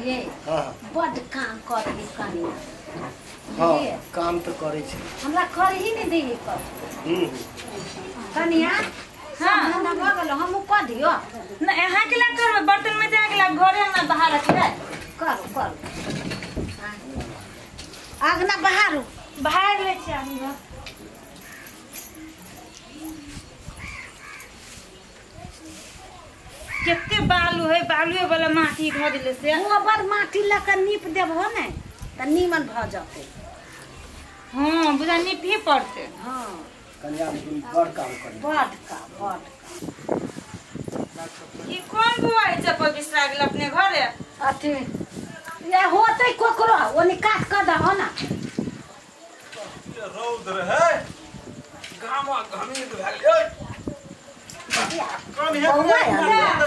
ये हां बड काम करे कनिया। हां काम तो करे छै, हमरा कर ही नहीं दे कर। कनिया हां धंधा भ गेल, हम क दियो न अहाँ के ला करबै बर्तन में जा गेला घरे ना बाहर रखबै। करू करू आगना बाहर बाहर ले छी हम। केते बालू है, बालूए वाला माटी धर देले से गोबर माटी ल के नीप देबहो ने त नीमन भ जते। हां बुझा नीप ही पड़ते। हां कन्या लेकिन बड़ काम करे, बड़ का बड़ ई कोन बुआ है चप्पल बिसरा गेल अपने घरे? अथी ये होते कोकरो ओनी काट क दहो ना। रौद रहे गामा घमी भए गेल। कौन है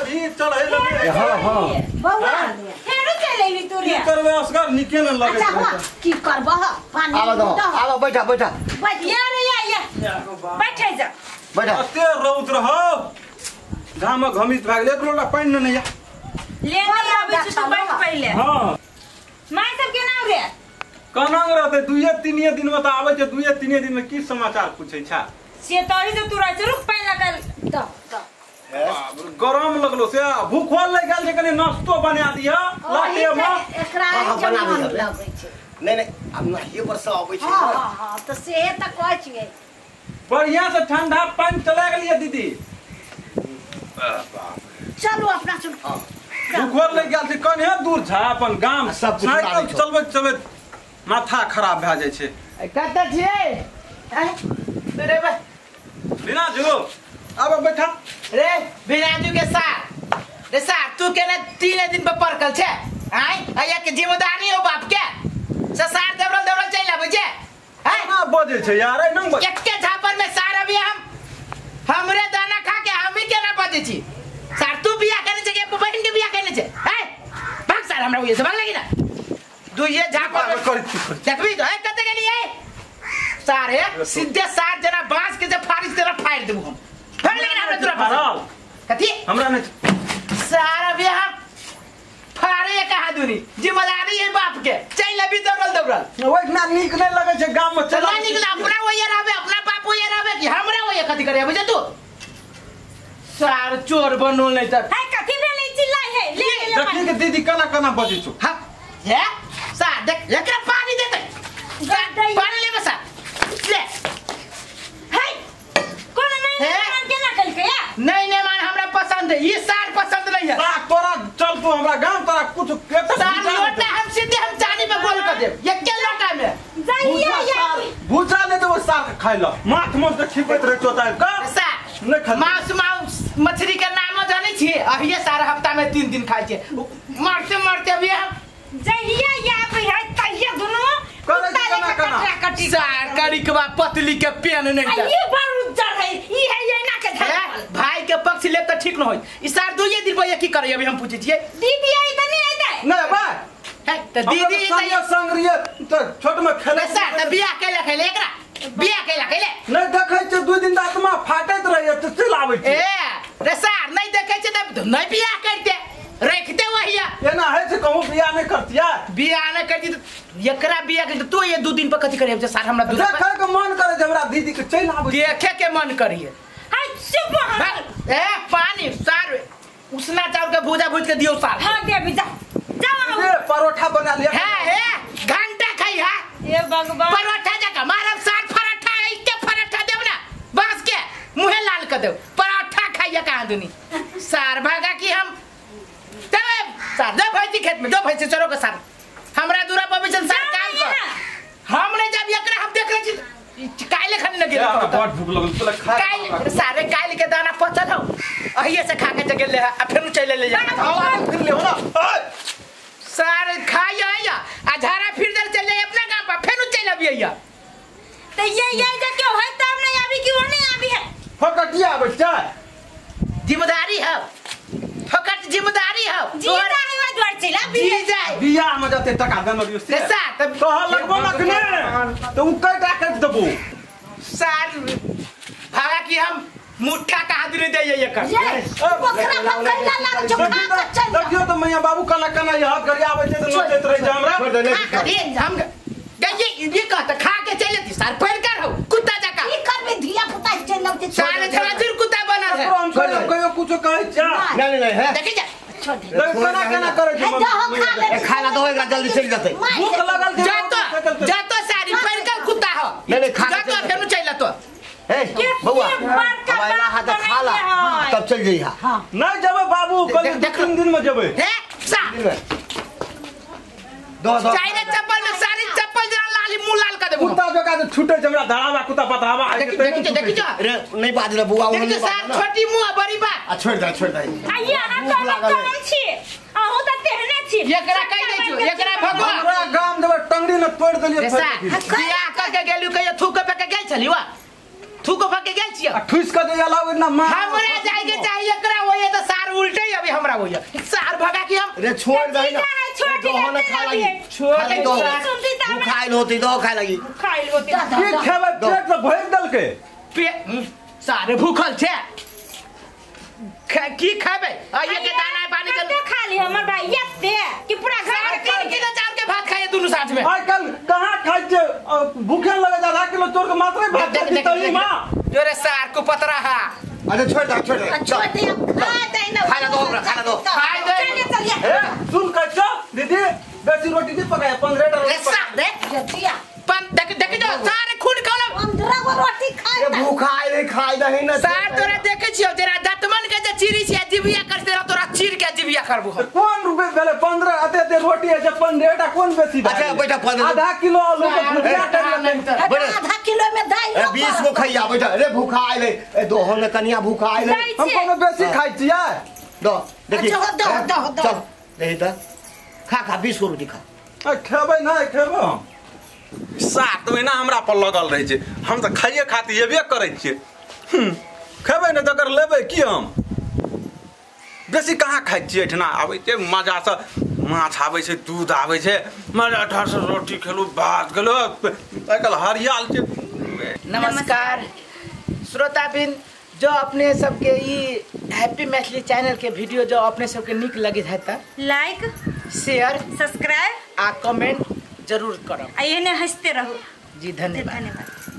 भी चल है लगे। हां हां बौआ फेरो चल एली तू रे की करबे असगर निके न लगे। अच्छा की करबह पानी आवा दो, आवा बैठा बैठा बैठ या रे या या बैठे जा बैठा। अते रौद रहो गामा घमी भए गेल, एक लोटा पानि न या ले नहीं आबै छी तू बैठ पहिले। हां my सब केना रे केना रहते 2-3 दिन में त आबै छै, 2-3 दिन में की समाचार पूछै छा से तही से तू रह रुक पानि लगल त त गरम लगलो से भूख होल लागि गेल छै, कनि नाश्तो बना दिया लाटे में एकरा बना मन दिअ। लगै छै। नहीं नहीं अब नहिए पर से आबै छै। हां हां हां त से त कहै छियै बढ़िया से ठंडा पानि चला गेलियै दीदी। चलू अपना सुन भूख होल लागि गेल छै, कने दूर झा अपन गाम सब कुछ साइकिल चलबैत चलबैत माथा खराब भए जाइ छै। कतऽ छियै रे बा बिना जो अब बैठा रे बिराजू के साथ रे साथ तू केना 3 दिन पर परकल छे आय आया के जिम्मेदारी हो बाप के ससार देवरल देवरल चल आबै छे। हां ना बजै छै यार ए नंग एके झापर में सार अभी हम हमरे दाना खा के हम ही केना बजै छी सार। तू बियाह करने छे के बहिन के बियाह करने छे? आय भाग सार हमरा ओए से भाग लागी ना दुइये झापर देखबी तो ए कते गेली ए सारे सीधे सार जना बांस के जे फारिश तेरा फाड़ देबू हम। भाग लेकिन हमरा तोरा फाड़ल कथी हमरा नहीं सारा बियाह फाड़े कहा दूनी जिम्मेदारी है बाप के चल अभी दौड़ल दौड़ल ओइ ना नीक नहीं लगे छै गाम में चला नीक ना अपना ओए रहबे अपना बाप ओए रहबे कि हमरा ओए कथी करे बुझे तू सार चोर बनल नहीं त है कथी भेलै चिल्लाय है ले ले देखी के दीदी केना केना बजै छौ। हां हे सार देख एकरा पानी देते पानी ले बसा ले है कोन नहीं मान केना कलकै या नहीं नहीं मान हमरा पसंद है ये सार पसंद नहीं है। सार तोरा चल तू हमरा गांव तोरा कुछ सार लोटा हम सीधे हम चानी पे गोल कर देब एके लोटा में जाइए या भूजा ले देबो सार के खाइ ल माथ मोस के छिपैत रह चोता का सार नहीं खा मांस मांस मछली के नाम जानै छी अहिए सारा हफ्ता में 3 दिन खाइ छै मरते मरते अभी हम जाइए या है तहिया दुनु सार करिकवा पतली के पेन नहीं ये बड़ उज्जर है ई है ये ना के धर भाई के पक्ष ले त ठीक न होई ई सार दुइये दिन पर की करे अभी हम पूछै छियै दीदी आई त नहीं आइ नहीं बा है त दीदी त संग रहिए त छोट में खेले सार त बियाह केला खेले एकरा बियाह केला खेले नहीं देखै छै 2 दिन आत्मा फाटैत रहैए त चल आबै छै ए रे सार नहीं देखै छै त नहीं बियाह करते रखते वहिया एना है छै कहूं बियाह नहीं करतिया बियाह नहीं करती त एकरा बियाह के तू ये 2 दिन पर कथी करे सार हमरा देखे के मन करे जे हमरा दीदी के चल आबै देखे के मन करिए हाय चुप ए पानी सार उसना चाउर के भूजा भूज के दियो सार। हां दे भी जा जाओ ए परोठा बना लिया है हे घंटा खाई है ए भगवान परोठा जका मारब सार परोठा एके परोठा देब ना बांस के मुहे लाल कर देब परोठा खाइए कहां दुनी सार भागा की हम तब सार दे भैंसी खेत में दो भैंसी चरो के सार हमरा दूरा पर बिचन सार काम कर हम नहीं जाब एकरा हम देख लै छी काइले खाने लगे बड़ भूख लगल तोला खा काइल सारे काइल के दाना पचल हो अहिए से खा के जगह ले आ फेर चले ले जा फिर ले हो ना सारे खाई आया आ झारा फिर दर चल जाए अपना गांव पर फेर चल अबिया त ये जे क्यों है तब नहीं आबी कि वो नहीं आबी है फकटिया बच्चा जिम्मेदारी है फकट जिम्मेदारी है जी जाए वा द्वार चला जी जाए बियाह में जते टका देन दियो से सार तब कह लगबो ना कने त उ कटा काट देबो सार भागा कि हम मुठ्ठा कहा दिन दे ये कर बकरा बकरा लाग जो खा के चल देखियो तो मैया बाबू कना कना यहाँ गरिया आबै छै त नचैत रहि जा हमरा। छोड़ दे अरे हम ये ये कहत खा के चल जती सार पैर कर हो कुत्ता जका की करबे धिया पुता चल लौते सारे झराझुर कुत्ता बनल है। हम कहियो कहियो कुछो कहै जा नहीं नहीं है देखी जा छोड़ दे कना कना करै छै मम्मी। खाना दो एकरा जल्दी चल जतै भूख लगल छै जा तो सारी पैर कर कुत्ता हो। नहीं नहीं खा जा तो फेनु चल तो ए बउआ हमारा हाथ खा ला तब चल जइहा। हां नहीं जेबै बाबू कल 3 दिन में जेबै। हे सा दो दो चाइना चप्पल में सारी चप्पल जरा लाली मुंह लाल कर देबो। कुत्ता जका से छूटे छै हमरा धरावा कुत्ता पतावा। देखी देखी जा रे नहीं बाज रे बुआ देखी सार छोटी मुंह बड़ी बात आ छोड़ दे छोड़ दे। आइए अहाँ तो कम छी अहूँ त तेहने छी। एकरा कहि दै छियो एकरा भगवा हमरा गाम देबै टंगड़ी न तोड़ देलियै। बियाह कर के गेलियो कहियो थूक पे के गेल छली वा थूको फके गेल छियो ठुस के दे लाओ इतना मार हमरा जाय के चाहिए एकरा होय त सार उल्टे अभी हमरा होय सार भगा के हम रे छोड़ दे ना छोड़ दो ना खा लगी छोड़ दे दो खाइल होती दो खाए लगी खाइल होती की खेबै पेट से भरि देलकै पे सारे भूखल छे की खेबै आ ये के दाना पानी कते खाली हमर भाई एते कि पूरा घर 3 किलो चाउर के भात खाए दुनु साथ में। आइ कल कहां खाइ छै भूखे लगे आधा किलो चोर के मात्र भात खाइ तली मां जोरे सार को पतरा हा। अच्छा छोड़ दे छोड़ दे छोड़ दे खा दे ना खाना दो ओकरा खाना दो खाइ दे चलिए चलिए। ए सुन कच्चा दीदी बेसी रोटी नहीं पकाया 15 टा रे सा दे दिया पन देख देख जो सारे खून खौला 15 गो रोटी खाइ ए भूखा आइले खाइ दही ना सार तोरा देखे छियो तेरा दतमन के जे चीरी छी जीविया कर तेरा तोरा चीर के जीविया करबो हम। कोन रुपए भेलै 15 अते अते रोटी है जे 15 टा कोन बेसी। अच्छा बैठा 15 आधा किलो आलू के भुजिया कर ले आधा किलो में दाई 20 गो खइया बैठा रे भूखा आइले ए दोहो ने कनिया भूखा आइले हम कोनो बेसी खाइ छियै दो देखी अच्छा दो दो दो चल देही त खा खा 20 गो रोटी खा। आ खेबै नै खेबै हम 7 महीना हमरा पर लगल रहै छै हम त खाइए खातिर एबे करै छियै खेबै नै त कर लेबै की हम बेसी कहाँ खाइ छियै एहिठिना आबै छै मजासँ माछ आबै छै दूध आबै छै मजा ठासँ रोटी खेलू भात खेलू आइकाल्हि हरियाल छै। नमस्कार श्रोताबिन जो अपने सबके ई हैप्पी मैथिली चैनल के वीडियो जो अपने सबके नीक लगे है त लाइक शेयर सब्सक्राइब आ कमेंट जरूर करब आ एहने हंसते रहू जी। धन्यवाद धन्यवाद।